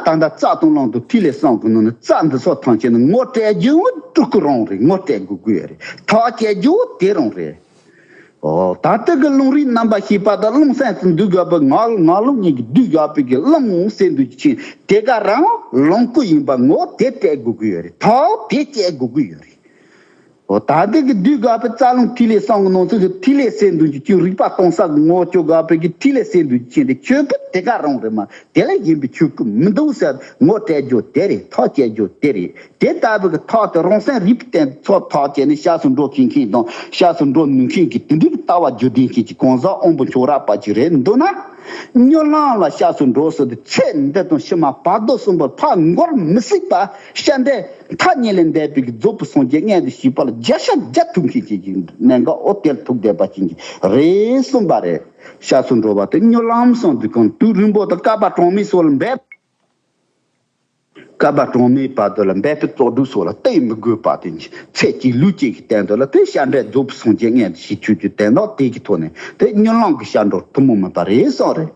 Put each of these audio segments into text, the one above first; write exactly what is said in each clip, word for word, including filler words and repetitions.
ད་ལྟ་རྩ་དང་ལམ་དུ་ཐིག་ལེ་གསུམ་གྱི་ནང་ནས་རྩ་འདི་ཚོ་ཐམས་ཅད་ནི་ངོ་སྤྲད་རྒྱུ་སྤྲུལ་སྐུ་རང་རེད། ངོ་སྤྲད་དགོས་ཀྱི་ཡོད་རེད། ཐག་བཅད་རྒྱུ་དེ་རང་རེད། ཨོ། ད་ལྟ་གི་རླུང་རིག་རྣམ་པར་ཤེས་པ་དང་རླུང་སེམས་སུ་འདུས་དགོས་པའི་ངག་ངག་རླུང་གཉིས་ཀྱིས་བསྡུས་དགོས་པའི་གི་རླུང་ཟེར་འདུག་ཅིང་དེ་ག་རང་ལོངས་སྐུ་ཡིན་པ་ངོ་དེ་སྤྲད་དགོས་ཀྱི་ཡོད་རེད། ཐག་དེ་བཅད་དགོས་ཀྱི་ཡོད་རེད། ཨོ། ད་ལྟ་གི་བསྡུས་དགོས་པའི་རྩ་རླུང་ཐིག་ལེ་གསུམ་གྱི་ནང་ཚུད་ཀྱི་ཐིག་ལེ་ཟེར་འདུག་ཅིང་རིག་པ་སྟོང་ས་གི་ངོ་སྤྲོད་དགོས་པའི་གི་ཐིག་ལེ་ཟེར་འདུག་ཅིང་དེ་ཆོས་སྐུ་དེ་ག་རང་རེད་མ། དེ་ལས་གཞན་པའི་ཆོས་སྐུ་མི་འདུག་ཟེར་ངོ་སྤྲད་རྒྱུ་དེ་རེད། ཐག་བཅད་རྒྱུ་དེ་རེད། དེ་ལྟ་བུའི་གི་ཐག་དེ་རང་སེམས་རིག་པའི་སྟེང་ཚོ་ཐག་བཅད་ནས་སྐྱབས་སུ་འགྲོ་མཁན་མཁན་དང་སྐྱབས་སུ་འགྲོ་ནུས་མཁན་གྱི་དེ་འདྲའི་ལྟ་བ་རྒྱུད་ལྡན་ཅན་གྱི་གང་ཟག་དབང་པོ་མཆོག་རབ་པ་ཅིག་རེད་འདུག་ན། གཉིད་ལམ་ལ་སྐྱབས་སུ་འགྲོ་ཟེར་ཏེ་ཚེ་འདི་དང་ཕྱི་མ་བར་དོ་གསུམ་པར་ཕར་འགོར་མི་སྲིད་པ་སྐྱབས་འགྲོའི་མཐའ་གཉིས་ལས་འདས་པའི་གི་རྫོགས་པའི་སངས་རྒྱས་མངོན་དུ་བྱེད་པ་ལ་བརྒྱ་ཆ་བརྒྱ་ཐུག་མཁན་ཅིག་གི་གནད་འགག་འོ་དེར་ཐུག་བསྡད་པ་ཅན་གྱི་རེད་གསུངས་པ་རེད། སྐྱབས་སུ་འགྲོ་བ་དེ་གཉིད་ལམ་སོང་དུས་གང་དུས་རིང་པོ་དང་བསྐལ་པ་གྲངས་མེད་སོགས་ལ་འབད། བསྐལ་པ་གྲངས་མེད་བར་དུ་ལ་འབད་པའི་བཙོག་སྒྲུབ་སོགས་ལ་གཏན་མི་དགོས་པ་དེ་ཚེ་གཅིག་ལུས་གཅིག་གི་སྟེང་དུ་ལ་དེ་སྐྱབས་འགྲོའི་རྫོགས་པའི་སངས་རྒྱས་མངོན་དུ་བྱེད་ཆོག་རྒྱུ་དེ་དག་དེ་གི་ཐོག་ནས་དེ་གཉིད་ལམ་གྱི་སྐྱབས་འགྲོ་ཐུན་མོང་མིན་པ་རེད་གསུངས་རེད།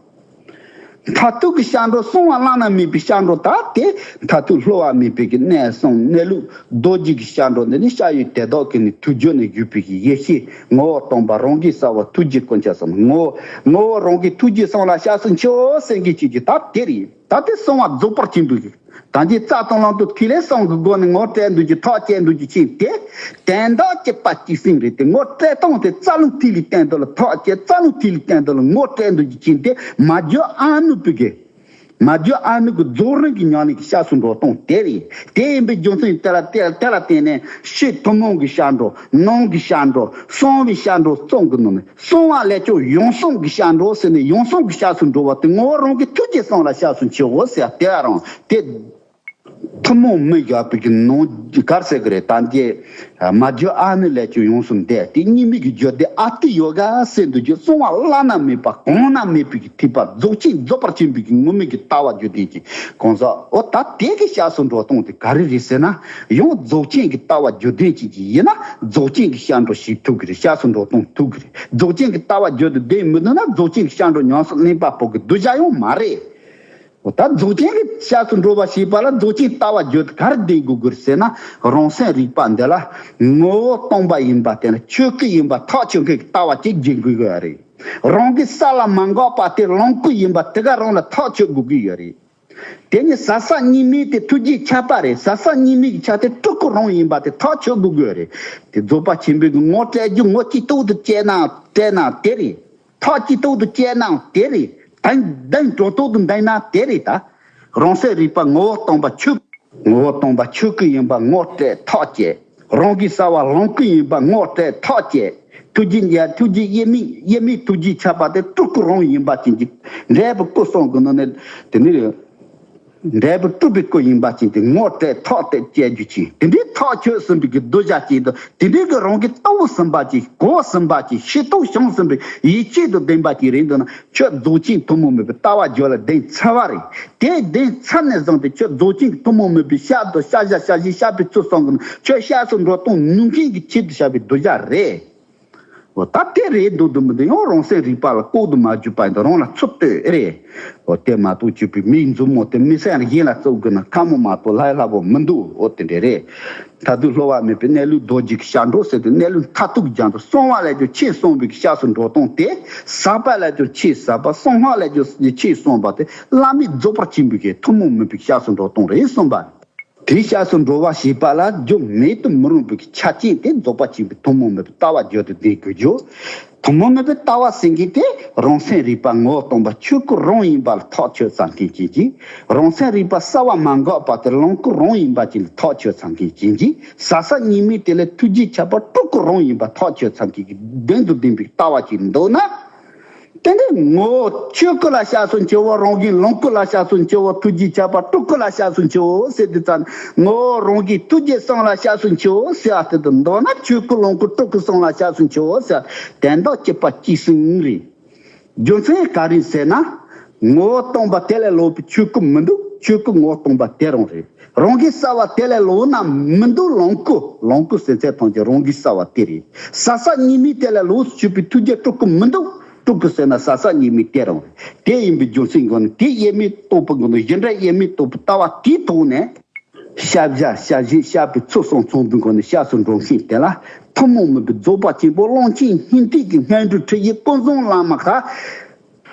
མཐར་ཐུག་གི་སྐྱབས་འགྲོ་གསང་བ་བླ་ན་མེད་པའི་སྐྱབས་འགྲོ་ད་དེ་མཐར་ཐུག་བསླུ་བ་མེད་པའི་གི་གནས་གསུམ་གནས་ལུགས་རྡོ་རྗེ་གི་སྐྱབས་འགྲོ་འདི་ནི་སྐྱབས་ཡུལ་དེ་དག་གི་ནི་ཐུགས་རྒྱུད་ནས་བཞུགས་པའི་གི་ཡེ་ཤེས་ངོ་བོ་སྟོང་པ་རང་གི་ས་བོན་ཐུགས་རྗེ་ཀུན་ཁྱབ་གསུམ་ངོ་བོ་ངོ་བོ་རང་གི་ཐུགས་རྗེ་གསུམ་ལ་སྐྱབས་སུ་མཆིའོ་ཟེར་མཁན་ཅིག་གི་ད་དེ་རེད། ད་དེ་གསང་བ་རྫོགས་པར་བྱིན་པའི་གི། ད་ཅི་རྩ་དང་ལམ་དུ་ཐིག་ལེ་གསུམ་གྱི་སྒོ་ནས་ངོ་སྤྲད་འདུག་ཅིང་ཐག་བཅད་འདུག་ཅིང་ཕྱིན་ཏེ། དོན་དག་གཅིག་པ་གཅིག་སེམས་རེད་དེ་ངོ་སྤྲད་སྟངས་དེ་རྩ་རླུང་ཐིག་ལེའི་སྟེང་དུ་ལ་ཐག་བཅད་རྩ་རླུང་ཐིག་ལེའི་སྟེང་དུ་ལ་ངོ་སྤྲད་འདུག་ཅིང་ཕྱིན་ཏེ་མ་བསྒྱུར་ཨ་ནུ་པའི་གི། མ་བསྒྱུར་ཨ་ནུ་གི་རྫོགས་རིམ་གྱི་ཉམས་ལེན་གྱི་སྐྱབས་སུ་འགྲོ་སྟངས་དེ་རེད། དེ་ཡིན་པའི་རྒྱུ་མཚན་དེ་ལ་དེ་ལ་དེ་ལ་བརྟེན་ནས་ཕྱི་ཐུན་མོང་གི་སྐྱབས་འགྲོ་ནང་གི་སྐྱབས་འགྲོ་གསང་བའི་སྐྱབས་འགྲོ་གསུམ་གྱི་ནང་ནས། གསང་བ་ལས་ཀྱང་ཡང་གསང་གི་སྐྱབས་འགྲོ་ཟེར་ནས་ཡང་གསང་གི་སྐྱབས་སུ་འགྲོ་བ་དེ་ངོ་བོ་རང་གི་ཐུགས་རྗེ་གསུམ་ལ་སྐྱབས་སུ་མཆིའོ་ཟེར་དེ་རང་དེ་ཐུན་མོང་མི་བཞག་པའི་གི་ནང་གར་ཟེར་གི་རེད། ད་འདི་མ་བསྒྱུར་ཨ་ནུ་ལས་ཀྱང་ཡོངས་སུ་འདས་དེ་གཉིས་མེད་ཀྱི་རྒྱུད་སྡེ་ཨ་ཏི་ཡོ་ག་ཟེར་འདུག་རྒྱུ་གསང་བ་བླ་ན་མེད་པ་གོང་ན་མེད་པའི་གི་ཐེག་པ་རྫོགས་ཆེན་རྫོགས་པར་བྱིན་པའི་གི་ངོ་མའི་གི་ལྟ་བ་རྒྱུད་ལྡན་གྱི་གང་ཟག་འོ་ད་དེ་གི་སྐྱབས་སུ་འགྲོ་སྟངས་དེ་ག་རེ་རེད་ཟེར་ན། ཡང་རྫོགས་ཆེན་གྱི་ལྟ་བ་རྒྱུད་ལྡན་ཅན་གྱི་ཡིན་ན་རྫོགས་ཆེན་གྱི་སྐྱབས་འགྲོ་ཞིག་ཐུབ་ཀྱི་རེད། སྐྱབས་སུ་འགྲོ་སྟངས་ཐུབ་ཀྱི་རེད། རྫོགས་ཆེན་གྱི་ལྟ་བ་རྒྱུད་དུ་ལྡན་མི་འདུག་ན་རྫོགས་ཆེན་གྱི་སྐྱབས་འགྲོ་ཉམས་སུ་ལེན་པ་པོ་གི་གདུལ་བྱ་ཡང་མ་རེད། འོ་ད་རྫོགས་ཆེན་གྱི་སྐྱབས་སུ་འགྲོ་བ་ཞེས་པ་ལ་རྫོགས་ཆེན་ལྟ་བ་རྒྱུད་དུ་ག་རེ་ལྡན་དགོས་ཀྱི་རེད་ཟེར་ན། རང་སེམས་རིག་པ་འདི་ལ་ངོ་བོ་སྟོང་པ་ཡིན་པ་དེ་ལ་ཆོས་སྐུ་ཡིན་པ་ཐག་ཆོད་མཁན་གྱི་ལྟ་བ་ཅིག་འཛིན་དགོས་ཀྱི་རེད། རང་གི་ས་ལ་མ་འགགས་པ་དེ་ལོངས་སྐུ་ཡིན་པ་དེ་ག་རང་ལ་ཐག་ཆོད་དགོས་ཀྱི་ཡོད་རེད། དེ་ནི་ཟབ་གསལ་གཉིས་མེད་དེ་ཐུགས་རྗེའི་ཁྱབ་པ་རེད། ཟབ་གསལ་གཉིས་མེད་ཀྱི་ཆ་དེ་སྤྲུལ་སྐུ་རང་ཡིན་པ་དེ་ཐག་ཆོད་དགོས་ཀྱི་ཡོད་རེད། དེ་རྫོགས་པ་ཆེན་པོའི་གི་ངོ་སྤྲད་རྒྱུ་ངོ་གཅིག་ཏོག་ཏུ་བཅད་ན་བཅད་ན་དེ་རེད། ཐག་གཅིག་ཏོག་ཏུ་བཅད་ན་དེ་རེད། གདེང་གདེང་གྲོལ་ཏོག་ཏུ་འདེང་ན་དེ་རེད་ད། རང་སེམས་རིག་པ་ངོ་བོ་སྟོང་པ་ཆོས། ངོ་བོ་སྟོང་པ་ཆོས་སྐུ་ཡིན་པ་ངོ་སྤྲད་ཐག་བཅད། རང་གི་ས་བོན་ལོངས་སྐུ་ཡིན་པ་ངོ་སྤྲད་ཐག་བཅད། ཐུགས་རྗེ་ཡ་ཐུགས་རྗེ་དབྱེར་མེད་དབྱེར་མེད་ཐུགས་རྗེའི་ཁྱབ་པ་དེ་སྤྲུལ་སྐུ་རང་ཡིན་པ་ཅན་གྱི་འབྲས་བུ་སྐུ་གསུམ་གྱི་ནང་ནས་དེ་ནི། འབྲས་བུ་སྤྲུལ་པའི་སྐུ་ཡིན་པ་ཅན་དེ་ངོ་སྤྲད་ཐག་དེ་བཅད་རྒྱུ་ཅན་དེ་འདྲའི་ཐག་ཆོད་ཟིན་པའི་གི་གདུལ་བྱ་ཅན་དང་དེ་འདྲའི་གི་རང་གི་རྟོགས་ཟིན་པ་ཅན་གོ་ཟིན་པ་ཅན་ཤེས་རྟོགས་བྱུང་ཟིན་པའི་ཡིད་ཆེས་དང་ལྡན་པ་ཅན་རེད་འདུག་ན་ཁྱོད་རྫོགས་ཆེན་ཐུན་མོང་མིན་པའི་ལྟ་བ་རྒྱུད་ལ་ལྡན་ཚར་བ་རེད། དེ་ལྡན་ཚར་ནས་བཟུང་སྟེ་ཁྱོད་རྫོགས་ཆེན་ཐུན་མོང་མིན་པའི་ཤར་དང་ཤར་བཞག་ཤར་བཞིན་ཤར་བའི་ཚུལ་གསུམ་གྱི་ནང་ཁྱོད་སྐྱབས་སུ་འགྲོ་སྟངས་ནུས་མཁན་གྱི་ཆེད་དུ་བཞག་པའི་གདུལ་བྱ་རེད། འོ་ད་དེ་རེད་འདུག་འདུག་མི་འདུག་ཡང་རང་སེམས་རིག་པ་ལ་ལྐོག་ཏུ་མ་གྱུར་པ་ཡིན་དུ་རང་ལ་ཚུར་ལྟོས་རེད། འོ་དེ་མ་གཏོགས་གྱུར་པའི་མིའི་མཛུབ་མོ་དེ་མི་སེམས་གཞན་ལ་བཙུགས་དགོས་ན་ཁ་མོ་མ་གཏོགས་ལྷ་ཡི་ལྷ་བོ་མི་འདུག་འོ་དེ་འདྲ་རེད། མཐར་ཐུག་བསླུ་བ་མེད་པའི་གནས་ལུགས་རྡོ་རྗེ་གི་སྐྱབས་འགྲོ་ཟེར་ཏེ་གནས་ལུགས་མཐར་ཐུག་ཀྱང་དུ་གསང་བ་ལས་ཀྱང་ཆེས་གསང་བའི་སྐྱབས་སུ་འགྲོ་སྟངས་དེ། ཟབ་པ་ལས་ཀྱང་ཆེས་ཟབ་པ་གསང་སྔགས་ལས་ཀྱང་ཆེས་གསང་བ་དེ་བླ་མེད་རྫོགས་པར་བྱིན་པའི་གི་ཐུན་མོང་མིན་པའི་སྐྱབས་སུ་འགྲོ་སྟངས་རེད་གསུངས་པ། དེའི་སྐྱབས་སུ་འགྲོ་བ་ཞེས་པ་ལ་རྒྱུ་མེད་དུ་མི་རུང་བའི་ཆ་རྐྱེན་དེ་རྫོགས་པ་ཆེན་པོའི་ཐུན་མོང་མིན་པའི་ལྟ་བ་བརྗོད་དུ་ལྡན་དགོས་རྒྱུ། ཐུན་མོང་མིན་པའི་ལྟ་བ་ཟེར་མཁན་དེ་རང་སེམས་རིག་པ་ངོ་བོ་སྟོང་པ་ཆོས་སྐུ་རང་ཡིན་པ་ལ་ཐག་ཆོད་ཚར་མཁན་ཅན་གྱིས། རང་སེམས་རིག་པ་གསལ་བ་མ་འགགས་པ་དེ་ལོངས་སྐུ་རང་ཡིན་པ་ཅན་ལ་ཐག་ཆོད་ཚར་མཁན་ཅན་གྱིས། ཟབ་གསལ་གཉིས་མེད་དེ་ལས་ཐུགས་རྗེའི་ཁྱབ་པ་སྤྲུལ་སྐུ་རང་ཡིན་པ་ཐག་ཆོད་ཚར་མཁན་གྱི་གདེང་དུ་ལྡན་པའི་ལྟ་བ་ཅིག་འདུག་ན། དེ་ནི་ངོ་བོ་ཆོས་སྐུ་ལ་སྐྱབས་སུ་མཆིའོ། རང་གི་ལོངས་སྐུ་ལ་སྐྱབས་སུ་མཆིའོ། ཐུགས་རྗེའི་ཁྱབ་པ་སྤྲུལ་སྐུ་ལ་སྐྱབས་སུ་མཆིའོ་ཟེར་དུས་ཙམ་ངོ་བོ་རང་གི་ཐུགས་རྗེ་གསུམ་ལ་སྐྱབས་སུ་མཆིའོ་ཟེར་བ་དེ་དང་མདོར་ན་ཆོས་སྐུ་ལོངས་སྐུ་སྤྲུལ་སྐུ་གསུམ་ལ་སྐྱབས་སུ་མཆིའོ་ཟེར་དོན་དག་གཅིག་པ་གཅིག་སེམས་རེད། རྒྱུ་མཚན་ག་རེ་ཟེར་ན། ངོ་བོ་སྟོང་པ་དེ་ལས་ལོག་པའི་ཆོས་སྐུ་མི་འདུག་ཆོས་སྐུ་ངོ་བོ་སྟོང་པ་དེ་རང་རེད། རང་གི་གསལ་བ་དེ་ལས་ལོག་ན་མི་འདུག་ལོངས་སྐུ། ལོངས་སྐུ་ཟེར་ཚད་ཐམས་ཅད་རང་གི་གསལ་བ་དེ་རེད། ཟབ་གསལ་གཉིས་མེད་དེ་ལས་ལོགས་སུ་གྱུར་པའི་ཐུགས་རྗེ་སྤྲུལ་སྐུ་མི་འདུག་དཀྲུག་གི་ཟེར་ན་ཟ་ས་ཉེས་མེད་དེ་རང་རེད། དེ་ཡིན་པའི་རྒྱུ་མཚན་གྱིས་ནི་དེ་དབྱེར་མེད་རྟོགས་པའི་སྒོ་ནས་གཞི་འབྲས་དབྱེར་མེད་རྟོགས་པའི་ལྟ་བ་དེའི་ཐོག་ནས། ཤ་བཞག་ཤ་བཞེས་བཤད་པའི་ཚུལ་གསུམ་མཚུངས་པའི་སྒོ་ནས་བཤད་སུ་འགྲོ་མཁན་དེ་ལ་ཐུན་མོང་མིན་པའི་རྫོགས་པ་ཆེན་པོ་ཀློང་ཆེན་སྙིང་ཐིག་གི་སྔོན་འགྲོའི་ཁྲིད་ཡིག་སྐུ་གསུམ་བླ་མ་ཁ།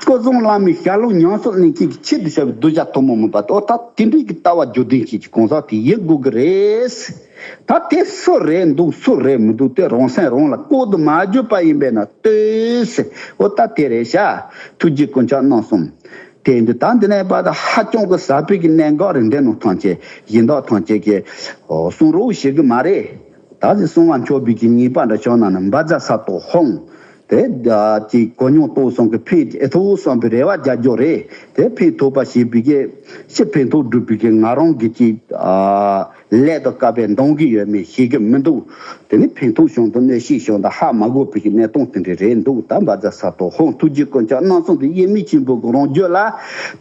སྐུ་གསུམ་བླ་མའི་ཞལ་ལུང་ཉམས་སུ་ལེན་མཁན་གྱི་ཆེད་དུ་བཤད་པའི་གདུལ་བྱ་ཐུན་མོང་མིན་པ་དེ་ད་དེ་འདྲའི་གི་ལྟ་བ་རྒྱུད་ལྡན་ཞིག་གི་གང་ཟག་དེ་ཡིན་དགོས་ཀྱི་རེད། ད་དེ་སུ་རེད་འདུག་སུ་རེད་མི་འདུག་དེ་རང་སེམས་རང་ལ་བཀོད་དུ་མ་བརྗོད་པ་ཡིན་པས་ན་ལྟོས། འོ་ད་དེ་རེད་ཤག་ཐུགས་རྗེ་དཀོན་མཆོག་རྣམ་གསུམ། དེ་འདི་ད་འདི་ནས་བར་དུ་ཧ་ཅང་གི་ཟབ་པའི་གི་གནད་འགག་རེད། འདི་ནང་ཐམས་ཅད་གཞན་དག་ཐམས་ཅད་ཀྱི་གསུང་རོགས་བྱེད་གི་མ་རེད། ད་གཟོད་གསང་བ་མཆོད་པའི་གི་ཉེས་པ་འདྲ་བྱུང་ན་ནི་བཛྲ་ས་ཏྭ་ཧཱུྃ། དེ་ཀྱི་གོ་མྱོང་རྟོགས་སོང་གི་ཕན་ཐོགས་སོང་བའི་རེ་བ་རྒྱག་རྒྱུ་རེད། དེ་ཕན་ཐོགས་པ་ཞེས་པའི་གི་ཕྱི་ཕན་ཐོགས་སྒྲུབ་པའི་གི་ང་རང་གི་ཅིག་ལས་དང་སྐལ་པས་འདང་གི་ཡོད་མེད་ཤེས་ཀྱི་མི་འདུག་དེ་ནི་ཕན་ཐོགས་བྱུང་དང་གནོད་བྱེད་བྱུང་དང་ཧ་མ་གོ་བའི་གི་གནས་སྟངས་དེ་འདྲ་རེད་འདུག་ད་བཛྲ་ས་ཏྭ་ཧཱུྃ་ཐུགས་རྗེ་དཀོན་མཆོག་རྣམ་གསུམ་དེ་དབྱེར་མེད་ཆེན་པོ་གི་རང་རྒྱུད་ལ་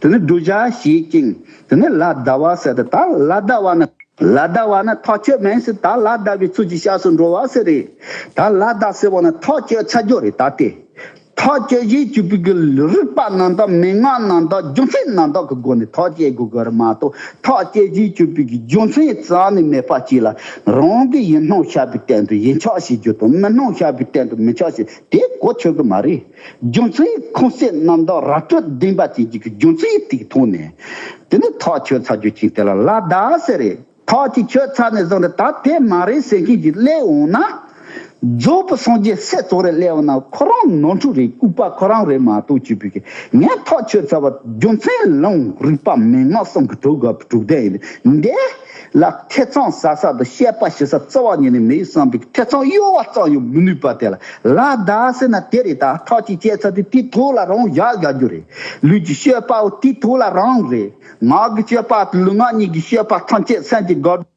དེ་ནི་བསྒྲུབ་བྱ་བྱེད་ཅིང་དེ་ནི་ལ་བཟླ་བ་ཟེར་ཏེ། ད་ལ་བཟླ་བ་ནི་ལ་བཟླ་བ་ནི་ཐག་ཆོད་མིན་ཟེར། ད་ལ་བཟླ་བའི་ཚུལ་གྱིས་བཤད་སུ་འགྲོ་བ་ཟེར་རེད། ད་ལ་བཟླ་ཟེར་བ་ནི་ཐག་གཅོད་ཚར་རྒྱུ་རེད། ད་དེ་ཐག་གཅོད་བྱེད་བཅུག་པའི་གི་རིགས་པ་རྣམ་དག་མན་ངག་རྣམ་དག་རྒྱུ་མཚན་རྣམ་དག་གི་སྒོ་ནས་ཐག་གཅོད་དགོས་དགོས་རེད་མ་གཏོགས། ཐག་གཅོད་བྱེད་བཅུག་པའི་གི་རྒྱུ་མཚན་རྩ་ནས་མེད་པ་ཅིག་ལ་རང་གི་ཡིན་སྣང་ཤར་བའི་སྟེང་དུ་ཡིན་ཆགས་བྱེད་རྒྱུ་དང་མིན་སྣང་ཤར་བའི་སྟེང་དུ་མིན་ཆགས་བྱེད་དེ་གོ་ཆོད་གི་མ་རེད། རྒྱུ་མཚན་ཁུངས་གསལ་རྣམ་དག་ར་སྤྲོད་ལྡན་པ་ཅན་གྱི་རྒྱུ་མཚན་དེའི་ཐོག་ནས་དེ་ནི་ཐག་ཆོད་ཚར་རྒྱུ་ཅིག་དེ་ལ་ལ་བཟླ་ཟེར་རེད། ཐག་ཅིག་ཆོད་ཚར་ནས་བཟུང་སྟེ་ད་དེ་མ་རེད་ཟེར་མཁན་གྱི་སླེབས་འོང་ན། རྫོགས་པའི་སངས་རྒྱས་སྲས་ཚོ་རེ་སླེབས་འོང་ན་ཁོ་རང་ནོར་འཁྲུལ་རེད། ལྐུགས་པ་ཁོ་རང་རེད་མ་གཏོགས་བཅུག་པའི་གི་ངས་ཐག་ཆོད་ཚར་བ་རྒྱུ་མཚན་ལུང་རིགས་པ་མན་ངག་གསུམ་གྱི་གྲུབ་དགོས་པའི་གྲུབ་དོན་ཡིན། འདི་ལ་ཐེ་ཚོམ་ཟ་ས་དང་དཔྱད་པ་ཞིག་ས་རྩ་བ་ཉིད་ནས་མེད་བསམ་པའི་ཐེ་ཚོམ་གཡོ་བ་ཙམ་ཡང་མི་ནུས་པ་དེ་ལ་ལ་བཟླ་ཟེར་ན་དེ་རེད། ད་ཐག་ཅིག་བཅད་ཚར་དུས་དེའི་ཐོག་ལ་རང་བཞག་བཞག་རྒྱུ་རེད། ལུས་ཀྱི་སྤྱོད་པའོ་དེའི་ཐོག་ལ་རང་རེད། ངག་གི་སྤྱོད་པ་ལུས་ངག་གཉིས་ཀྱི་སྤྱོད་པ་ཐམས་ཅད་སེམས་ཀྱི་དགག་སྒྲུབ་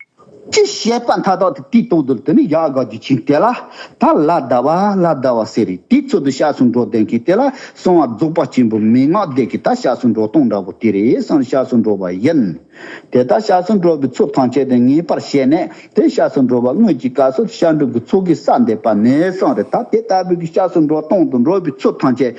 ཅི་བྱེད་པ་མཐའ་དག་དེ་དེའི་ཐོག་ཏུ་དེ་ནི་བཞག་དགོས་རྒྱུ་ཅིག་དེ་ལ་ད་ལ་བཟླ་བ་ལ་བཟླ་བ་ཟེར་རེད། དེའི་ཚུལ་དུ་བཤད་སུ་འགྲོ་བསྡད་མཁན་དེ་ལ་གསང་བ་རྫོགས་པ་ཆེན་པོ་མན་ངག་སྡེ་གི་ད་བཤད་སུ་འགྲོ་སྟངས་འདྲ་པོ་དེ་རེད་བསམ་བཤད་སུ་འགྲོ་བ་ཡིན། དེ་ལྟར་བཤད་སུ་འགྲོ་བའི་ཚུལ་ཐམས་ཅད་དེ་ངེས་པར་བཤད་ནས་དེ་བཤད་སུ་འགྲོ་བ་དངོས་ཀྱི་སྐབས་སུ་སྐྱབས་འགྲོ་གི་ཚུལ་གྱིས་གསལ་འདེབས་པ་ནས་གསུངས་རེད། ད་དེ་ལྟ་བུའི་གི་བཤད་སུ་འགྲོ་སྟངས་དང་འགྲོ་བའི་ཚུལ་ཐམས་ཅད་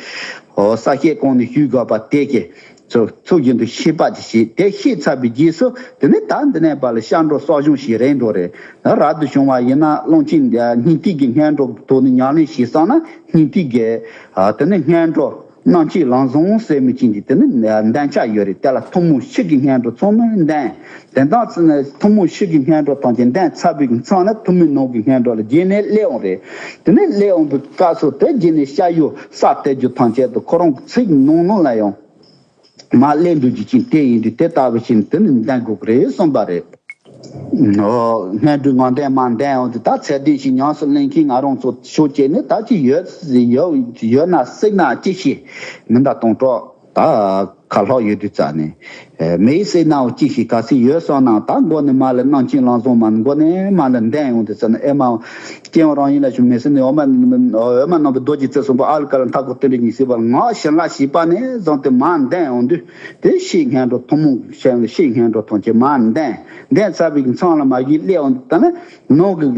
ཨོ་ས་བཤད་གོང་ནས་ཞུས་དགོས་པ་དེ་གི་ཚུལ་ཚུལ་བཞིན་དུ་ཤེས་པ་ཅིག་བྱེད། དེ་ཤེས་ཚར་བའི་རྗེས་སུ་དེ་ནས་ད་འདི་ནས་ཕར་ལ་སྐྱབས་འགྲོ་གསོ་སྦྱོང་ཞིག་རན་འགྲོ་རེད། ད་རབ་ཏུ་བྱུང་བ་ཡིན་ན་ཀློང་ཆེན་སྙིང་ཐིག་གི་སྔོན་འགྲོ་གི་ཐོག་ནས་ཉམས་ལེན་བྱེད་བསམ་ན་སྙིང་ཐིག་གི་ཨ་དེ་ནས་སྔོན་འགྲོ་རྣམ་མཁྱེན་ལམ་བཟང་ཟེར་མི་ཅན་གྱི་དེ་ནི་འདོན་ཆ་ཡོད་རེད། དེ་ལ་ཐུན་མོང་ཕྱི་གི་སྔོན་འགྲོ་ཚང་མ་འདོན། དེ་དག་ཚང་ནས་ཐུན་མོང་ཕྱི་གི་སྔོན་འགྲོ་ཐམས་ཅད་འདོན་ཚར་བའི་མཚམས་ལ་ཐུན་མིན་ནང་གི་སྔོན་འགྲོ་ལ་རྗེས་ནས་སླེབས་འོང་རེད། དེ་ནས་སླེབས་འོང་བའི་སྐབས་སུ་དེ་རྗེས་ནས་ཤ་ཡུ་ས་གཏད་རྒྱུ་ཐམས་ཅད་དུ་ཁོ་རང་གི་ཚིག་ནང་ནང་ལ་ཡང་མར་སླེབས་འགྲོ་རྒྱུ་ཅིག་དེ་ཡིན་དུས་དེ་ལྟ་བུ་ཞིག་དེ་ནི་འདོན་དགོས་ཀྱི་རེད་གསུངས་པ་རེད། ཨོ། སྔོན་འགྲོའི་ངག་འདོན་མར་འདོན་འོང་དུས་ད་ཚད་ལྡན་ཞིག་ཉམས་སུ་ལེན་མཁན་ང་རང་ཚོ་ཕྱོགས་གཅིག་ནས་ད་ཅི་ཡོད་ཡོད་ཡོད་ན་སྲིད་ན་ཅི་ཤེས་མི་འདའ་གཏོང་གྲོགས་ད་ཁ་ལྷག་ཡོད་དུས་རྩ་ནས་མེད་སྲིད་ནའང་ཅི་ཤེས་ག་ཚད་ཡོད་སོང་ན་ད་མགོ་ནས་མར་ལ་རྣམ་མཁྱེན་ལམ་བཟང་མར་མགོ་ནས་མར་ལ་འདོན་འོང་དུས་རྩ་ནས་ཨེ་མ་སྐྱེ་བ་རང་ཡིན་ལ་ཞུ་མེད་སྲིད་ནས་འོ་མ་འོ་མ་རྣམ་པའི་རྡོ་རྗེ་རྩེ་གསུམ་པོ་ཨ་ལ་ཀ་ལ་མཐའ་འཁོར་རྟེན་འབྲེལ་ཉི་ཤུ་པ་ལ་ངག་བྱིན་རླབས་ཞེས་པ་ནས་བཟུང་སྟེ་མར་འདོན་འོང་དུས། དེ་ཤེས་སྔོན་འགྲོ་ཐུན་མོང་ཤེས་སྔོན་འགྲོ་ཐམས་ཅད་མར་འདོན། འདོན་ཚར་བའི་མཚམས་ལ་མར་གཞི་སླེབས་འོང་དུས་ད་ནི་ནང་གི་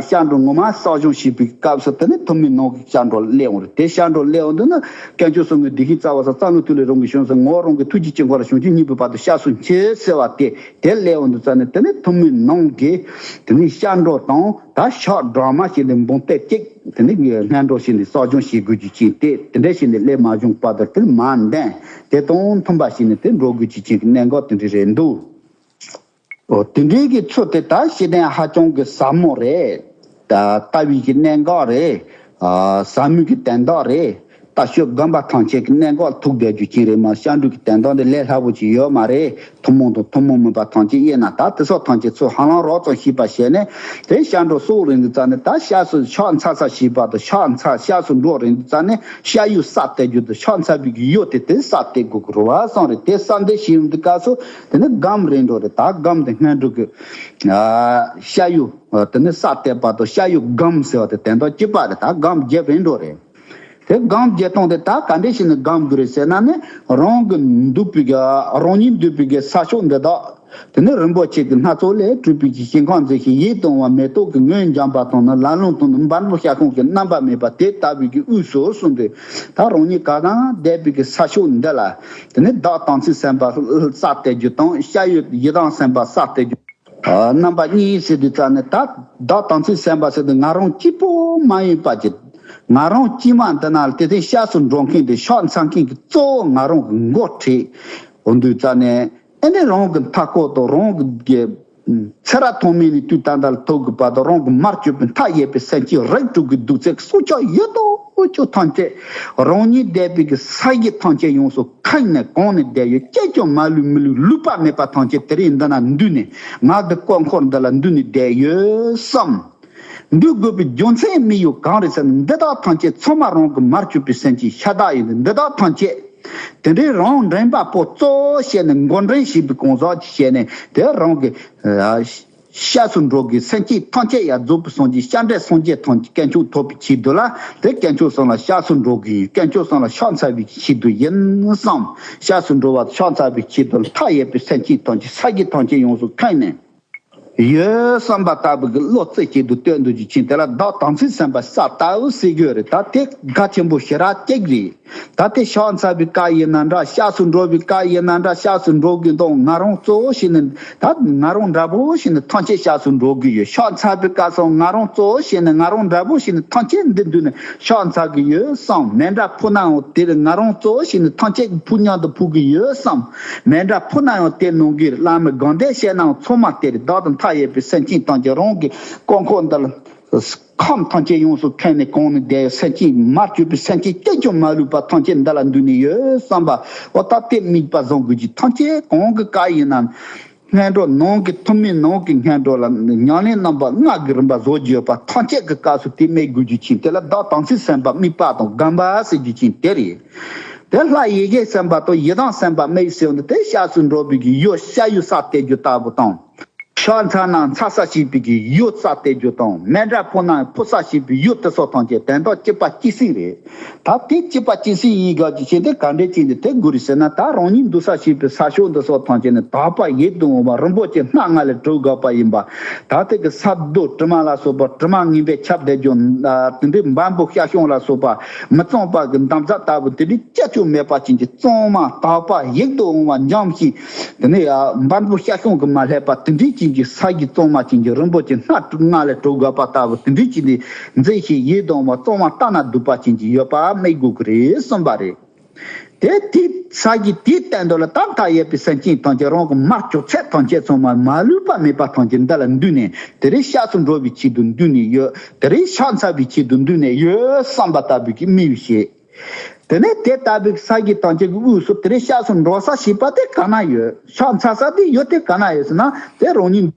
སྐྱབས་འགྲོ་ངོ་མ་གསོ་སྦྱོང་བྱེད་པའི་སྐབས་སུ་དེ་ནི་ཐུན་མིན་ནང་གི་སྐྱབས་འགྲོ་སླེབས་འོང་རེད། དེ་སྐྱབས་འགྲོ་སླེབས་འོང་དུས་ནི་དཀོན་མཆོག་གསུམ་གྱི་བདེ་གཤེགས་རྩ་བ་ས་རྩ་བློ་ཐུགས་ལས་རང་གི་བྱང་སེམས་ངོ་བོ་རང་གི་ཐུགས་རྗེ་ཅན་འཁོར་ལ་བྱང་ཆུབ་སྙིང་པོའི་བར་དུ་བཤགས་སུ་མཆི་ཟེར་བ་དེ་དེ་སླེབས་འོང་དུས་ཙ་ནི་དེ་ནི་ཐུན་མིན་ནང་གི་དེ་ནི་སྐྱབས་འགྲོ་དང་ད་ཕྱག་སྦྲགས་མ་བྱས་ནས་འབུམ་ཐེར་གཅིག་དེ་ནི་སྔོན་འགྲོ་བྱས་ནས་གསོ་སྦྱོང་བྱེད་དགོས་རྒྱུ་ཅན་དེ་དེ་འདྲ་བྱས་ནས་སླེབས་མ་བྱུང་བར་དུ་དེ་ནི་མར་འདོན། དེ་དང་མཐུན་པ་ཞིག་ནས་དེ་འགྲོ་དགོས་ཀྱི་ཅིག་གི་གནད་འགག་དེ་འདྲ་རེད་འདུག་ཨོ་དེ་འདྲའི་གི་ཚུལ་དེ་ད་ཤེས་ལྡན་ཧ་ཅང་གི་ཟབ་མོ་རེད། ད་ལྟ་བའི་གི་གནད་འགག་རེད། ཨ་ཟབ་མོའི་གི་དོན་དག་རེད། ད་ཤོད་སྒོམ་པ་ཐམས་ཅད་ཀྱི་གནད་འགག་ཐུག་བསྡད་རྒྱུ་ཅན་རེད་མ་སྐྱབས་འགྲོ་གི་དོན་དག་འདི་ལས་སླ་པོ་ཅིག་ཡོད་མ་རེད། ཐུན་མོང་དང་ཐུན་མོང་མིན་པ་ཐམས་ཅད་དབྱེ་ན་ད་དེ་སོགས་ཐམས་ཅད་ཚུར་ཧ་ལམ་རོབ་ཙམ་ཤེས་པ་བྱས་ནས་དེ་སྐྱབས་འགྲོ་སོགས་རིང་དུ་བཙལ་ནས་ད་སྐྱབས་སུ་ཕྱག་འཚལ་ས་ཞེས་པ་དང་ཕྱག་འཚལ་སྐྱབས་སུ་འགྲོ་རིང་དུ་བཙལ་ནས། ཤ་ཡུ་ས་གཏད་རྒྱུ་དང་ཕྱག་འཚལ་བའི་གི་ཡུལ་དེ་དེ་ས་གཏད་དགོས་ཀྱི་རེད་བ་གསུངས་རེད། དེ་ས་འདི་ཞིག་ཡོང་དུས་སྐབས་སུ་དེ་ནི་སྒོམ་རེད་འགྲོ་རེད། ད་སྒོམ་དེ་སྔོན་འགྲོ་གི་ཤ་ཡུ་དེ་ནི་ས་གཏད་པ་དང་ཤ་ཡུ་སྒོམ་ཟེར་བ་དེ་དོན་དག་གཅིག་པ་རེད། ད་སྒོམ་རྒྱབ་རེད་འགྲོ་རེད། དེ་སྒོམ་རྒྱབ་སྟངས་དེ་ད་ག་འདྲ་ཞིག་ནས་སྒོམ་དགོས་རེད་ཟེར་ན་ནི་རང་གི་འདུག་པའི་གི་རང་ཉིད་འདུག་པའི་གི་ས་ཕྱོགས་འདི་དག་དེ་ནས་རིན་པོ་ཆེ་གི་སྣ་ཚོགས་ལས་གྲུབ་པའི་གི་ཞིང་ཁམས་མཛེས་ཤིང་ཡིད་དུ་འོང་བ་མེ་ཏོག་གི་ངོས་འཛིན་པ་དང་ནི་ལ་ལུང་དང་ནི་འབར་འབུར་ཤར་ཤུང་གི་རྣམ་པ་མེད་པ་དེ་ལྟ་བུའི་གི་དབུས་སུ་གསུངས་ཏེ། ད་རང་ཉིད་གང་དང་འདས་པའི་གི་ས་ཕྱོགས་འདི་ལ། དེ་ནས་བདག་དམ་ཚིག་སེམས་དཔའ་ས་གཏད་རྒྱུ་དང་། ཤ་ཡོད་ཡི་དམ་སེམས་དཔའ་ས་གཏད་རྒྱུ། རྣམ་པ་གཉིས་ཟེར་དུས་ཙ་ནས། ད་བདག་དམ་ཚིག་སེམས་དཔའ་ཟེར་དུས་ང་རང་གཅིག་པོ་མ་ཡིན་པ་ཅིག་ང་རང་གཅིག་མ་འདི་ན་དེ་ཚེ་ཤ་སུ་འགྲོ་མཁན་དེ་ཕྱག་འཚལ་མཁན་གྱི་གཙོ་བོ་ང་རང་གི་མགོ་ཁྲིད་འོང་དུས་ཙ་ནས། ཨེ་ནས་རང་གི་མཐའ་སྐོར་དང་རང་གི་ཚེ་རབས་ཐོག་མེད་ནས་དུས་ད་ལྟ་ལ་ཐུག་གི་བར་དུ་རང་གི་མར་གྱུར་པའི་མཐའ་ཡས་པའི་སེམས་ཅན་རིགས་དྲུག་གི་གདུག་རྩུབ་སྲོག་ཆགས་ཡོད་དོ་ཅོག་ཐམས་ཅད། རང་ཉིད་འདས་པའི་གི་ས་གཞི་ཐམས་ཅད་ཡོངས་སུ་ཁེངས་ནས་གང་ནས་བསྡད་ཡོད། ཅི་ཀྱང་མ་ལུས་མི་ལུས་ལུས་པ་མེད་པ་ཐམས་ཅད་དེ་རིང་འདི་ན་འདུས་ནས། ང་འདི་དཀོན་འཁོར་འདི་ལ་འདུས་ནས་བསྡད་ཡོད་བསམ། འདུས་དགོས་པའི་རྒྱུ་མཚན་དམིགས་ཡུལ་གང་རེད་ཟེར་ན། འདི་དག་ཐམས་ཅད་ཚང་མ་རང་གི་མར་གྱུར་པའི་སེམས་ཅན་ཤ་སྟག་ཡིན། འདི་དག་ཐམས་ཅད་དེ་འདྲའི་རང་འདྲེན་པ་པོ་གཙོ་བོ་བྱས་ནས་མགོ་འདྲེན་བྱེད་པའི་གང་ཟག་ཅིག་བྱས་ནས། དེ་རང་གི་ཨ་ཤ་སུ་འགྲོ་གི་སེམས་ཅན་ཐམས་ཅད་ཡང་རྫོགས་པའི་སངས་རྒྱས་སྤྱན་རས་སངས་རྒྱས་ཐམས་ཅད་དཀོན་མཆོག་ཐོབ་པའི་ཆེད་དུ་ལ། དེ་དཀོན་མཆོག་གསུམ་ལ་ཤ་སུ་འགྲོ་གི་ཡིན། དཀོན་མཆོག་གསུམ་ལ་ཕྱག་འཚལ་བའི་ཆེད་དུ་ཡིན་བསམ། ཤ་སུ་འགྲོ་བ་ཕྱག་འཚལ་བའི་ཆེད་དུ་མཐའ་ཡས་པའི་སེམས་ཅན་ཐམས་ཅད་ས་གཞི་ཐམས་ཅད་ཡོངས་སུ་ཁེངས་ནས། ཡོད་བསམ་པ་ལྟ་བུ་གི་བློ་རྩེ་གཅིག་ཏུ་བཏོན་དུ་འཇུག་ཅིང་། དེ་ལ་བདག་དམ་ཚིག་སེམས་དཔའ་ས་ལྟ་བུ་ཟེར་རྒྱུ་རེད། ད་དེ་གལ་ཆེན་པོ་ཞེ་དྲག་གཅིག་རེད། ད་དེ་ཕྱག་འཚལ་བའི་སྐབས་ཡིན་ན་འདྲ། ཤ་སུ་འགྲོ་བའི་སྐབས་ཡིན་ན་འདྲ། ཤ་སུ་འགྲོ་གི་འདུག་ང་རང་གཙོ་བོ་བྱས་ནས། ད་ང་རང་འདྲ་པོ་བྱས་ནས་ཐམས་ཅད་ཤ་སུ་འགྲོ་གི་ཡོད། ཕྱག་འཚལ་བའི་སྐབས་སུ་ང་རང་གཙོ་བོ་བྱས་ནས་ང་རང་འདྲ་པོ་བྱས་ནས་ཐམས་ཅད་འདི་འདུས་ནས་ཕྱག་འཚལ་གི་ཡོད་བསམ། མཎྜལ་ཕུལ་ནའང་དེ་ང་རང་གཙོ་བོ་བྱས་ནས་ཐམས་ཅད་ཕུལ་མཉམ་དུ་ཕུལ་གི་ཡོད་བསམ། མཎྜལ་ཕུལ་ན་ཡང་དེ་ནང་གི་བླ་མའི་དགོངས་དོན་བཤད་ནའང་ཚང་མ་དེ་རེད། བདག་དང་མཐའ་ཡས་པའི་སེམས་ཅན་ཐམས་ཅད་རང་གི་དཀོན་མཆོག་འདི་ལ་ཁམས་ཐམས་ཅད་ཡོངས་སུ་ཁེངས་ནས་གང་ནས་བསྡད་ཡོད། སེམས་ཅན་མར་གྱུར་པའི་སེམས་ཅན་གཅིག་ཀྱང་མ་ལུས་པ་ཐམས་ཅད་འདི་ལ་འདུས་ནས་ཡོད་བསམ་པ། འོ་ད་དེ་དམིགས་པ་བཟང་དགོས་ཀྱི། ཐམས་ཅད་གང་གི་བཀའ་ཡིན་ན། སྔོན་འགྲོ་ནང་གི་ཐུན་མིན་ནང་གི་སྔོན་འགྲོ་ལ་ཉམས་ལེན་རྣམ་པ་ལྔ་གི་རིམ་པ་བཟོ་རྒྱུ་ཡོད་པ་ཐམས་ཅད་ཀྱི་སྐབས་སུ་དེ་དམིགས་དགོས་རྒྱུ་ཅན་དེ་ལ་བདག་དམ་ཚིག་སེམས་དཔའ་དམིགས་པ་དང་སྒོམ་པ་ཟེར་རྒྱུ་ཅན་དེ་རེད། དེ་ལྷ་ཡི་གེ་སེམས་དཔའ་དང་ཡི་དམ་སེམས་དཔའ་དམིགས་ཟེར་བ་འདི་དེ་ཤ་སུ་འགྲོ་བའི་གི་ཡུལ་ཤ་ཡུལ་ས་གཏད་རྒྱུ་ལྟ་བུ་དང་། ཕྱག་འཚལ་ན་འཚལ་ས་བྱེད་པའི་གི་ཡུལ་ས་གཏད་རྒྱུ་དང་། མཎྜལ་ཕུལ་ན་ཕུལ་ས་བྱེད་པའི་ཡུལ་དེ་སོགས་ཐམས་ཅད་དོན་དག་གཅིག་པ་གཅིག་སྲིད་རེད། ད་དེ་གཅིག་པ་གཅིག་སྲིད་ཡིན་དགོས་ཀྱི་ཆེད་དེ་ག་འདྲས་ཅིག་འདི་དེ་དགོས་རེད་ཟེར་ན། ད་རང་ཉིད་འདུག་ས་བྱེད་པའི་ས་ཕྱོགས་འདི་སོགས་ཐམས་ཅད་ནི་དག་པ་ཡིད་དུ་འོང་བ་རིན་པོ་ཆེ་སྣ་ལྔ་ལས་གྲུབ་དགོས་པ་ཡིན་པ། ད་དེ་གི་ས་རྡོ་དྲི་མ་ལ་སོགས་པ་དྲི་མ་ངན་པས་ཁྱབ་བསྡད་རྒྱུ་དེ་འདྲའི་འབར་འབུར་ཤར་ཤུང་ལ་སོགས་པ་མི་གཙང་པ་གི་འདམ་རྫབ་ལྟ་བུ་དེ་འདྲའི་ཅི་ཅུང་མེད་པ་ཅན་གྱི་གཙང་མ་དག་པ་ཡིད་དུ་འོང་བ་འཇམ་ཞིང་། དེ་ནས་ཡ་འབར་འབུར་ཤར་ཤུང་གི་མ་སླེབས་པ་དེ་འདྲའི་ཅན་གྱི་ས་གཞི་གཙང་མ་ཅན་གྱི་རིན་པོ་ཆེ་སྣ་ལྔ་ལས་གྲུབ་དགོས་པ་ལྟ་བུ་དེ་འདྲའི་ཅན་གྱི་མཛེས་ཤིང་ཡིད་དུ་འོང་བ་གཙང་མ་ལྟ་ན་སྡུག་པ་ཅན་གྱི་ཡོད་པ་དམིགས་དགོས་ཀྱི་རེད་གསུངས་པ་རེད། དེ་དེ་ས་གཞི་དེའི་སྟེང་དུ་ལ་ད་མཐའ་ཡས་པའི་སེམས་ཅན་ཐམས་ཅད་རང་གི་མར་གྱུར་ཚད་ཐམས་ཅད་ཚང་མ་མ་ལུས་པ་མེད་པ་ཐམས་ཅད་འདི་ལ་འདུས་ནས། དེ་རིང་ཤ་སུ་འགྲོ་བའི་ཆེད་དུ་འདུས་ནས་ཡོད། དེ་རིང་ཕྱག་འཚལ་བའི་ཆེད་དུ་འདུས་ནས་ཡོད་བསམ་པ་ལྟ་བུའི་གི་དམིགས་ཡུལ་བྱེད། དེ་ནས་དེ་ལྟ་བུའི་ས་གཞི་ཐམས་ཅད་ཀྱི་དབུས་སུ་དེ་རིང་ཤ་སུ་འགྲོ་ས་བྱེད་པ་དེ་ག་ན་ཡོད། ཕྱག་འཚལ་ས་དེ་ཡོད་དེ་ག་ན་ཡོད་ཟེར་ན། དེ་རང་ཉིད་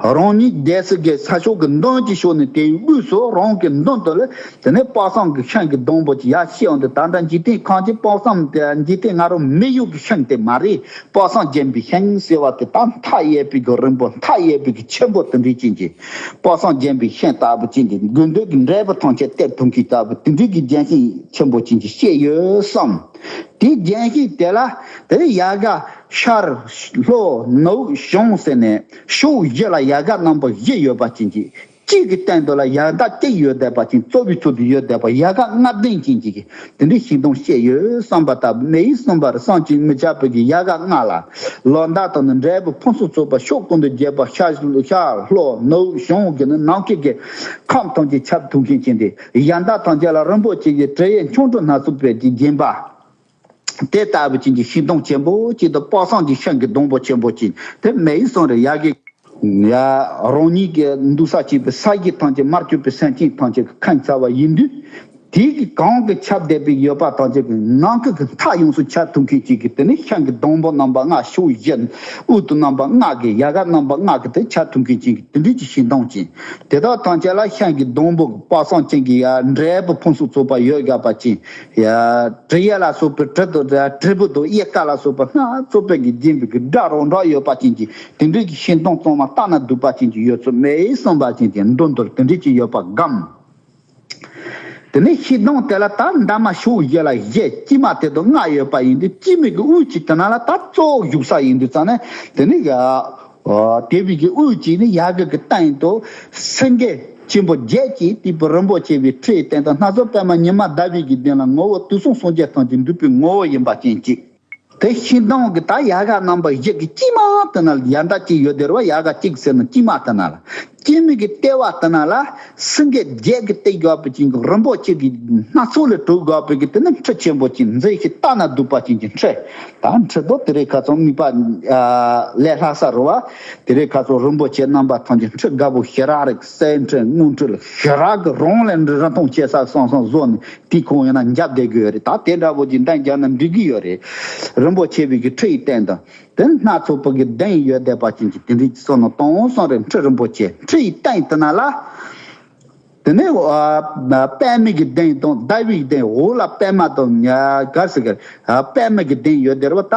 རང་ཉིད་བསྡད་ས་གི་ས་ཕྱོགས་ཀྱི་མདུན་གྱི་ཕྱོགས་ནས་དེའི་དབུས་སུ་རང་གི་མདུན་དུ་ལ། དེ་ནས་དཔག་བསམ་གྱི་ཤིང་གི་སྡོང་པོ་ཅིག་ཡར་ཤེས་འོང་དུས། ད་ལྟ་འཇིག་རྟེན་ཁམས་ཀྱི་དཔག་བསམ་དེ་འཇིག་རྟེན་ང་རང་མི་ཡུལ་གྱི་ཤིང་དེ་མ་རེད། དཔག་བསམ་རྒྱན་པའི་ཤིང་ཟེར་བ་དེ་ད་མཐའ་ཡས་པའི་གི་རིང་པོ་མཐའ་ཡས་པའི་གི་ཆེན་པོ་དེ་འདྲའི་ཅན་གྱི་དཔག་བསམ་རྒྱན་པའི་ཤིང་ལྟ་བུ་ཅན་གྱི་དགོས་འདོད་ཀྱི་འབྲས་བུ་ཐམས་ཅད་སྟེར་ཐུབ་མཁན་ལྟ་བུ་དེ་འདྲའི་གི་རྒྱན་ཤིང་ཆེན་པོ་ཅན་གྱི་ཤེས་ཡོད་བསམ། དེའི་རྒྱན་ཤིང་དེ་ལ་དེ་ཡལ་ག་ཤར་ལྷོ་ནུབ་བྱང་ཟེར་ནས་ཕྱོགས་བཞི་ལ་ཡལ་ག་རྣམ་པ་བཞི་ཡོད་པ་ཅན་གྱི། གཅིག་གི་སྟེང་དུ་ལ་ཡལ་ག་གཅིག་ཡོད་བསྡད་པ་ཅན། གཙོ་བོའི་ཚུལ་དུ་ཡོད་བསྡད་པ་ཡལ་ག་ལྔ་ལྡན་ཅན་གྱི་དེ་འདྲའི་ཤིང་སྡོང་བཤད་ཡོད་བསམ་པ་ལྟ་བུ་དམིགས་ཡུལ་གསུངས་པ་རེད། བསམ་གྱིས་མི་ཁྱབ་པའི་གི་ཡལ་ག་ལྔ་ལ་ལོ་འདབ་དང་ནི་འབྲས་བུ་ཕུན་སུམ་ཚོགས་པ་ཕྱོགས་ཀུན་ཏུ་རྒྱས་པ་ཤར་ཤར་ལྷོ་ནུབ་བྱང་གི་ནི་ནམ་མཁའི་གི་ཁམས་ཐམས་ཅད་ཁྱབ་ཐུབ་མཁན་ཅན་ཏེ། ཡལ་འདབ་ཐམས་ཅད་ལ་རིན་པོ་ཆེ་གི་དྲི་ཡི་འཕྱང་འབྲུ་སྣ་ཚོགས་པས་ཀྱིས་བརྒྱན་པ། དེ་ལྟ་བུ་ཅན་གྱི་ཤིང་སྡོང་ཆེན་པོ་ཅིག་དང་དཔག་བསམ་གྱི་ཤིང་གི་སྡོང་པོ་ཆེན་པོ་ཅིག་དེ་དམིགས་ཡུལ་གསུངས་རེད། ཡ་གི་ཡ་རང་ཉིད་ཀྱི་འདུག་ས་བྱེད་པའི་ས་གཞི་ཐམས་ཅད་མར་གྱུར་པའི་སེམས་ཅན་ཐམས་ཅད་ཀྱི་ཁེངས་ཚར་བ་ཡིན་དུས། དེ་གི་གང་གི་ཁྱབ་བསྡད་པའི་ཡོད་པ་ཐམས་ཅད་ཀྱི་ནང་ཁུལ་གྱི་མཐའ་ཡོངས་སུ་ཁྱབ་ཐུབ་མཁན་ཅིག་གི་དེ་ནི་ཤིང་གི་སྡོང་པོ་རྣམ་པ་ལྔ་ཕྱོགས་བཞི་དབུས་དུ་རྣམ་པ་ལྔ་གི་ཡལ་ག་རྣམ་པ་ལྔ་གི་དེ་ཁྱབ་ཐུབ་མཁན་ཅིག་གི་དེ་འདྲའི་ཅིག་ཤིང་སྡོང་ཅིག་དེ་དག་ཐམས་ཅད་ལ་ཤིང་གི་སྡོང་པོ་དཔག་བསམ་ཅན་གྱི་ཡ་འབྲས་བུ་ཕུན་སུམ་ཚོགས་པ་ཡོད་དགོས་པ་ཅན། ཡ། དྲི་ཡལ་ལ་སོགས་པའི་དྲི་དང་དྲིལ་བུ་དང་གཡེར་ཁ་ལ་སོགས་པ་སྣ་ཚོགས་པའི་གི་རྒྱན་པའི་གི་སྒྲ་རང་གྲགས་ཡོད་པ་ཅན་གྱི་དེ་འདྲའི་གི་ཤིང་སྡོང་གཙང་མ་ལྟ་ན་སྡུག་པ་ཅན་གྱི་ཡོད་ཚུལ་དམིགས་ཡུལ་གསུངས་པ་ཅན་གྱི་མདུན་དུ་དེ་འདྲའི་ཅིག་ཡོད་པ་སྒོམ། དེ་ནས་ཤིང་སྡོང་དེ་ལ་ད་འདབ་མ་ཕྱོགས་བཞི་ལ་བཞི་དཀྱིལ་མ་དེ་དང་ལྔ་ཡོད་པ་ཡིན་དུས། དཀྱིལ་མའི་གི་དབུས་ཀྱི་དེ་ན་ལ་ད་གཙོ་བོ་བཞུགས་ས་ཡིན་དུས་ཙང་ནས། དེ་ནས་ཨ་དེ་བའི་གི་དབུས་ཀྱི་ནི་ཡ་གི་གི་སྟེང་དུ་སེང་གེ་ཆེན་པོ་བརྒྱད་ཀྱིས་བཏེགས་པའི་རིན་པོ་ཆེ་བའི་ཁྲིའི་སྟེང་དུ། སྣ་ཚོགས་པད་མ་ཉི་མ་ཟླ་བའི་གི་གདན་ལ། ངོ་བོ་དུག་གསུམ་སངས་རྒྱས་ཐམས་ཅད་འདུས་པའི་ངོ་བོ་ཡིན་པ་ཅན་གཅིག་དེ་ཤིང་སྡོང་གི་ད་ཡལ་ག་རྣམ་པ་བཞི་གི་དཀྱིལ་མ་དེ་ན་ལ། ཡལ་འདབ་གཅིག་ཡོད་དེ་རེད་བ། ཡལ་ག་གཅིག་ཟེར་ན་དཀྱིལ་མ་དེ་ན་ལ། དཀྱིལ་མའི་གི་ལྟེ་བ་དེ་ན་ལ་སེང་གེ་བརྒྱད་ཀྱིས་བཏེགས་ཡོད་པ་ཅན་གྱི་རིན་པོ་ཆེ་གི་སྣ་ཚོགས་ལས་གྲུབ་ཡོད་པའི་གི་དེ་ནི་ཁྲི་ཆེན་པོ་ཅིག་མཛེས་ཤིང་ལྟ་ན་སྡུག་པ་ཅན་གྱི་ཁྲི། ད་ཁྲི་དང་དེ་རིང་ཁ་སང་དངོས་པོ་ལས་སླ་ས་རེད་བ། དེ་རིང་ཁ་སང་རིན་པོ་ཆེ་རྣམ་པ་ཐམས་ཅད་ཁྲི་དཀར་པོ་ཞེ་དྲག་རེད། གསེར་ཁྲི་དངུལ་ཁྲི་ལ་ཞེ་དྲག་གི་རང་ལས་རིན་ཐང་ཆེ་ས་སོང་སོང་བཟོ་ནས། དེ་ཁོང་ཡིན་ན་འཇབ་བསྡད་དགོས་རེད། ད་དེ་འདྲ་པོ་ཅིག་འདང་རྒྱག་ན་འགྲིག་གི་ཡོད་རེད། རིན་པོ་ཆེ་བའི་གི་ཁྲི་ཡི་སྟེང་དུ་དེ་སྣ་ཚོགས་པའི་གི་གདན་ཡོད་བསྡད་པ་ཅན་གྱི་དེ་འདྲའི་སོ་ནོ་གཏོང་སོང་རེད། ཁྲི་རིན་པོ་ཆེ་ཁྲི་ཡི་སྟེང་དེ་ན་ལ། དེ་ནས་ཨ་པད་མའི་གི་གདན་དང་ཟླ་བའི་གདན། འོག་ལ་པད་མ་དང་ཉ་ག་ཟེར་གི་ཨ་པད་མའི་གི་གདན་ཡོད་བསྡད་རེད་བ། ད་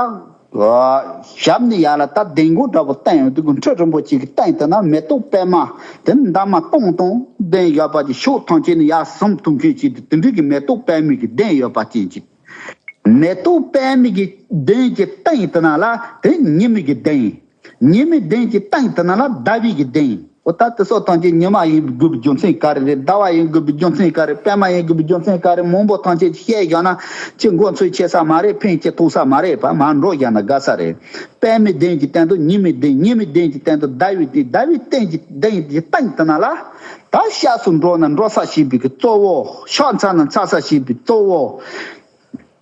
ཨ་ཞབས་ནས་ཡར་ལ་ད་གདན་གོང་འདྲ་པོ་བསྟན་ཡོད་དུས། ཁྲི་རིན་པོ་ཆེ་གི་སྟེང་དེ་ན་མེ་ཏོག་པད་མ་དེ་ནི་འདབ་མ་སྟོང་སྟོང་ལྡན་ཡོད་པ་ཅིག་ཕྱོགས་ཐམས་ཅད་ནས་ཡར་ཟུམ་ཐུབ་མཁན་ཅིག་དེ་འདྲའི་གི་མེ་ཏོག་པད་མའི་གི་གདན་ཡོད་པ་ཅན་གཅིག་མེ་ཏོག་པད་མའི་གི་གདན་གྱི་སྟེང་དེ་ན་ལ་དེ་ཉི་མའི་གི་གདན། ཉི་མའི་གདན་གྱི་སྟེང་དེ་ན་ལ་ཟླ་བའི་གི་གདན། འོ་ད་དེ་སོགས་ཐམས་ཅད་ཉི་མ་ཡིན་དགོས་པའི་རྒྱུ་མཚན་ག་རེ་རེད། ཟླ་བ་ཡིན་དགོས་པའི་རྒྱུ་མཚན་ག་རེ། པད་མ་ཡིན་དགོས་པའི་རྒྱུ་མཚན་ག་རེ། མང་པོ་ཐམས་ཅད་བཤད་བཞག་ན་ཅི་མགོ་ཚོས་ཆེ་ས་མ་རེད། ཕན་ཅི་ཐོགས་ས་མ་རེད་པ། མར་འགྲོ་བཞག་ན་དགའ་ས་རེད། པད་མའི་གདན་གྱི་སྟེང་དུ་ཉི་མའི་གདན། ཉི་མའི་གདན་གྱི་སྟེང་དུ་ཟླ་བའི་གདན། ཟླ་བའི་གདན་གྱི་གདན་གྱི་སྟེང་དེ་ན་ལ་ད་ཤར་སུ་འགྲོ་ན་འགྲོ་ས་ཞེས་པའི་གི་གཙོ་བོ། ཕྱོགས་འཚལ་ན་འཚལ་ས་ཞེས་པའི་གཙོ་བོ།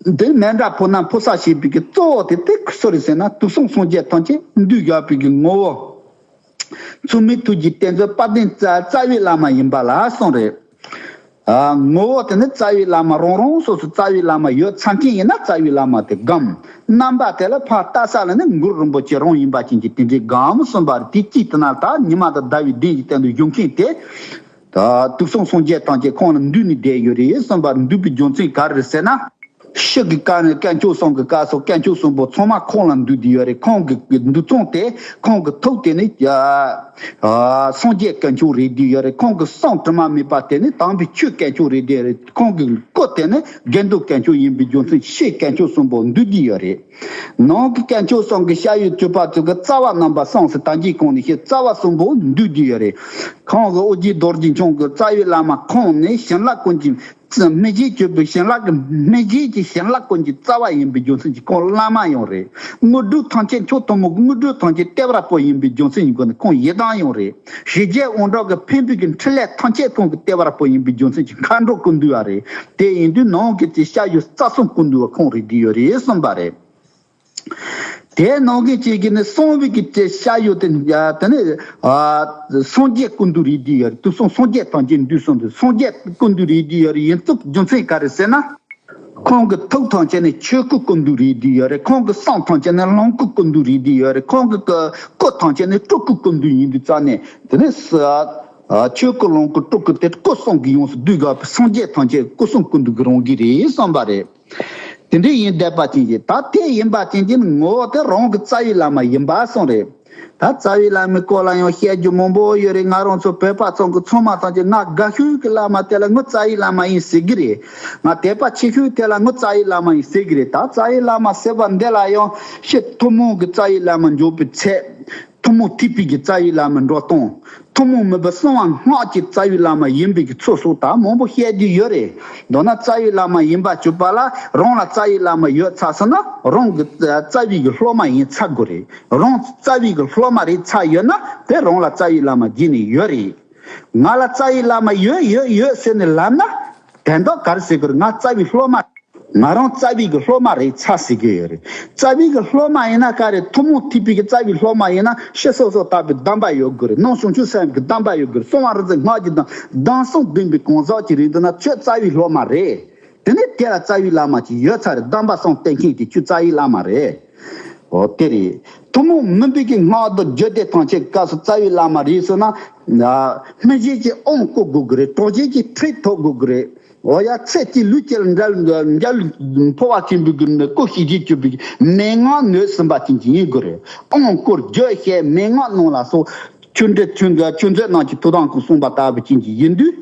འདི་མཎྜལ་ཕུལ་ན་ཕུལ་ས་ཞེས་པའི་གི་གཙོ་བོ་དེ་དེ་སུ་རེད་ཟེར་ན། དུག་གསུམ་སངས་རྒྱས་ཐམས་ཅད་འདུས་ཡོད་པའི་གི་ངོ་བོ། མཚུངས་མེད་ཐུགས་རྗེའི་གཏེར་མཛོད་དཔལ་ལྡན་རྩ་རྩ་བའི་བླ་མ་ཡིན་པ་ལ་གསུངས་རེད། ཨ་ངོ་བོ་དེ་ནི་རྩ་བའི་བླ་མ་རང་རང་སོ་སོ་རྩ་བའི་བླ་མ་ཡོད་ཚར་མཁན་ཡིན་ན་རྩ་བའི་བླ་མ་དེ་སྒོམ། རྣམ་པ་དེ་ལ་ཕར་ལྟ་ས་ལ་ནི་གུ་རུ་རིན་པོ་ཆེ་རང་ཡིན་པ་ཅན་གྱི་དེ་འདྲའི་སྒོམ་གསུངས་པ་རེད། དེ་གཅིག་དེ་ན་ད་ཉི་མ་དང་ཟླ་བའི་གདན་གྱི་སྟེང་དུ་བཞུགས་མཁན་དེ། ད་དུག་གསུམ་སངས་རྒྱས་ཐམས་ཅད་ཁོང་ལ་འདུས་ནས་བསྡད་ཡོད་རེད་གསུངས་པ་རེད། འདུས་པའི་རྒྱུ་མཚན་ག་རེ་རེད་ཟེར་ན། ཕྱི་གི་བཀའ་ནི་དཀོན་མཆོག་གསུམ་གྱི་བཀའ་སོགས། དཀོན་མཆོག་གསུམ་པོ་ཚང་མ་ཁོང་ལ་འདུས་བསྡད་ཡོད་རེད། ཁོང་གི་འདུས་ཚོགས་དེ། ཁོང་གི་ཐུགས་དེ་ནི་ཨ་ཨ་སངས་རྒྱས་དཀོན་མཆོག་རེད་བསྡད་ཡོད་རེད། ཁོང་གི་གསུང་དྲི་མ་མེད་པ་དེ་ནི་དམ་པའི་ཆོས་དཀོན་མཆོག་རེད་བསྡད་རེད། ཁོང་གི་སྐུ་དེ་ནི་དགེ་འདུན་དཀོན་མཆོག་ཡིན་པའི་རྒྱུ་མཚན་ཕྱི་དཀོན་མཆོག་གསུམ་པོ་འདུས་བསྡད་ཡོད་རེད། ནང་གི་དཀོན་མཆོག་གསུམ་གྱི་ཤ་ཡུལ་གྱུར་པ་ཚོ་གི་རྩ་བ་རྣམ་པ་གསུམ་ཟེར། ད་གིན་གོང་ནས་བཤད། རྩ་བ་གསུམ་པོ་འདུས་བསྡད་ཡོད་རེད། ཁོང་གི་ཨོ་རྒྱན་རྡོ་རྗེ་འཆང་གི་རྩ་བའི་བླ་མ་ཁོང་ནི་བྱིན་རླབས་ཀུན་གྱི་སྨིན་བྱེད་གྱུར་པའི་བྱིན་རླབས་ཀྱི། སྨིན་བྱེད་ཀྱི་བྱིན་རླབས་ཀུན་གྱི་རྩ་བ་ཡིན་པའི་རྒྱུ་མཚན་གྱིས་ཁོང་བླ་མ་ཡང་རེད། དངོས་གྲུབ་ཐམས་ཅད་མཆོག་ཐུན་མོང་གི་དངོས་གྲུབ་ཐམས་ཅད་སྟེ་བར་པོ་ཡིན་པའི་རྒྱུ་མཚན་གྱིས་ཁོང་ཡི་དམ་ཡང་རེད། ཞི་རྒྱས་དབང་དྲག་གི་ཕན་པའི་གི་འཕྲིན་ལས་ཐམས་ཅད་ཁོང་གི་སྟེ་བར་པོ་ཡིན་པའི་རྒྱུ་མཚན་གྱིས་མཁའ་འགྲོ་ཀུན་འདུས་པ་རེད། དེ་ཡིན་དུས་ནང་གི་དེ་ཤ་ཡུལ་རྩ་གསུམ་ཀུན་འདུས་པ་ཁོང་རེད་བསྡད་ཡོད་རེད་གསུངས་པ་རེད། དེ་ནང་གི་གཅིག་གིས་ནི་གསང་བའི་གི་དེ་ཤ་ཡུལ་དེ། ཨ་དེ་ནི་ཨ་སངས་རྒྱས་ཀུན་འདུས་རེད་བསྡད་ཡོད་རེད། དུག་གསུམ་སངས་རྒྱས་ཐམས་ཅད་འདུས་གསུངས་དུས་སངས་རྒྱས་ཀུན་འདུས་རེད་བསྡད་ཡོད་རེད། ཡིན་ཙུག་རྒྱུ་མཚན་ག་རེ་ཟེར་ན། ཁོང་གི་ཐུགས་ཐམས་ཅད་ནི་ཆོས་སྐུ་ཀུན་འདུས་རེད་བསྡད་ཡོད་རེད། ཁོང་གི་གསང་ཐམས་ཅད་ནི་ལོངས་སྐུ་ཀུན་འདུས་རེད་བསྡད་ཡོད་རེད། ཁོང་གི་སྐུ་ཐམས་ཅད་ནི་སྤྲུལ་སྐུ་ཀུན་འདུས་ཡིན་དུས་ཙང་ནས། དེ་ནི་ས་ཨ་ཆོས་སྐུ་ལོངས་སྐུ་སྤྲུལ་སྐུ་དེ་སྐུ་གསུམ་གྱི་ཡོངས་སུ་འདུས་ཡོད་པའི་སངས་རྒྱས་ཐམས་ཅད་སྐུ་གསུམ་ཀུན་འདུས་ཀྱི་རང་བཞིན་རེད་གསུངས་པ་རེད། དེ་འདྲའི་ཡིན་བསྡད་པ་ཅན་གྱི། ད་དེ་ཡིན་པ་ཅན་གྱི་ངོ་བོ་དེ་རང་གི་རྩ་བའི་བླ་མ་ཡིན་པ་གསུངས་རེད། ད་རྩ་བའི་བླ་མའི་སྐོར་ལ་ཡང་བཤད་རྒྱུ་མང་པོ་ཡོད་རེད། ང་རང་ཚོ་བོད་པ་ཚང་གི་ཚང་མ་ཐམས་ཅད་ང་དགའ་ཤོས་ཀྱི་བླ་མ་དེ་ལ་ངའི་རྩ་བའི་བླ་མ་ཡིན་ཟེར་གྱི་རེད། ང་དད་པ་ཆེ་ཤོས་དེ་ལ་ངའི་རྩ་བའི་བླ་མ་ཡིན་ཟེར་གྱི་རེད། ད་རྩ་བའི་བླ་མ་ཟེར་བ་འདི་ལ་ཡང་ཕྱི་ཐུན་མོང་གི་རྩ་བའི་བླ་མ་འཇོག་པའི་ཚད། ཐུན་མོང་ཐེག་པའི་གི་རྩ་བའི་བླ་མ་འགྲོ་སྟངས། ཐུན་མོང་མིན་པ་གསང་བ་སྔགས་ཀྱི་རྩ་བའི་བླ་མ་ཡིན་པའི་གི་ཚུལ་སོགས་ད་མང་པོ་བཤད་རྒྱུ་ཡོད་རེད། མདོར་ན་རྩ་བའི་བླ་མ་ཡིན་པ་གྱུར་པ་ལ་རང་ལ་རྩ་བའི་བླ་མ་ཡོད་ཚར་སོང་ན་རང་གི་རྩ་བའི་གི་སློབ་མ་ཡིན་ཚར་དགོས་རེད། རང་རྩ་བའི་གི་སློབ་མ་རེད་ཚར་ཡོད་ན་དེ་རང་ལ་རྩ་བའི་བླ་མ་བརྗེད་ནས་ཡོད་རེད། ང་ལ་རྩ་བའི་བླ་མ་ཡོད་ཡོད་ཡོད་ཟེར་ནས་ལབ་ན། དོན་དག་ག་རེ་ཟེར་དགོས་རེད། ང་རྩ་བའི་སློབ་མ། ང་རང་རྩ་བའི་གི་སློབ་མ་རེད་ཚར་ཟེར་གྱི་ཡོད་རེད། རྩ་བའི་གི་སློབ་མ་ཡིན་ན་ག་རེ། ཐུན་མོང་ཐེག་པའི་གི་རྩ་བའི་སློབ་མ་ཡིན་ན་ཕྱི་སོ་སོ་ལྟ་བུའི་གདམས་པ་ཡོད་དགོས་རེད། ནང་བྱང་ཆུབ་སེམས་ཀྱི་གདམས་པ་ཡོད་དགོས་རེད། གསང་བ་རིག་འཛིན་སྔགས་ཀྱི་གདམས། གདམས་ཟབ་བདུན་པའི་གང་ཟག་ཅིག་རེད་འདུག་ན་ཁྱོད་རྩ་བའི་སློབ་མ་རེད། དེ་ནས་དེ་ལ་རྩ་བའི་བླ་མ་ཅིག་ཡོད་ཚར་རེད། གདམས་པ་གསུམ་བསྟན་མཁན་དེ་ཁྱོད་རྩ་བའི་བླ་མ་རེད། འོ་དེ་རེད། ཐུན་མོང་མིན་པའི་གི་སྔགས་དང་རྒྱུད་སྡེ་ཐམས་ཅད་སྐབས་སུ་རྩ་བའི་བླ་མ་རེད་ཟེར་ན། སྨིན་བྱེད་ཀྱི་དབང་བསྐུར་དགོས་ཀྱི་རེད། གྲོལ་བྱེད་ཀྱི་ཁྲིད་ཐོབ་དགོས་ཀྱི་རེད། འོ་ཡ། ཚེ་གཅིག་ལུས་གཅིག་ལ་འབྲལ་འབྲལ་འཕོ་བ་ཆེན་པོའི་གི་སྐུ་ཞིག་རྗེས་གྱུར་པའི་མན་ངག་ནོད་ཟིན་པ་ཅན་གྱི་ཡིན་དགོས་རེད། དབང་བསྐུར་རྒྱུད་བཤད་མན་ངག་གནང་ལ་སོགས་ཆོས་འབྲེལ་ཆོས་མཛད་ཆོས་མཛད་རྣམས་ཀྱི་ཐུགས་དམ་སྐོར་གསུངས་པ་ལྟ་བུ་ཅན་གྱི་ཡིན་དུས།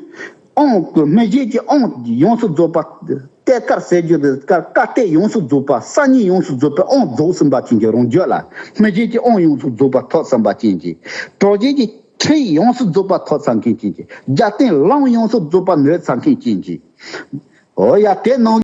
དབང་གི་སྨིན་བྱེད་ཀྱི་དབང་ཡོངས་སུ་རྫོགས་པ། གཏད་དཀར་ཟེར་རྒྱུ་དེ་ཀ་ཀ་གཏད་ཡོངས་སུ་རྫོགས་པ། གསར་རྙིང་ཡོངས་སུ་རྫོགས་པའི་དབང་རྫོགས་ཟིན་པ་ཅན་གྱི་རང་རྒྱུད་ལ། སྨིན་བྱེད་ཀྱི་དབང་ཡོངས་སུ་རྫོགས་པ་ཐོབ་ཟིན་པ་ཅན་གྱི། གྲོལ་བྱེད་ཀྱི་ཁྲིད་ཡོངས་སུ་རྫོགས་པ་ཐོབ་ཚར་མཁན་ཅན་གྱི། རྒྱབ་རྟེན་ལམ་ཡོངས་སུ་རྫོགས་པ་ནོད་ཚར་མཁན་ཅན་གྱི། འོ་ཡ། དེ་ནང་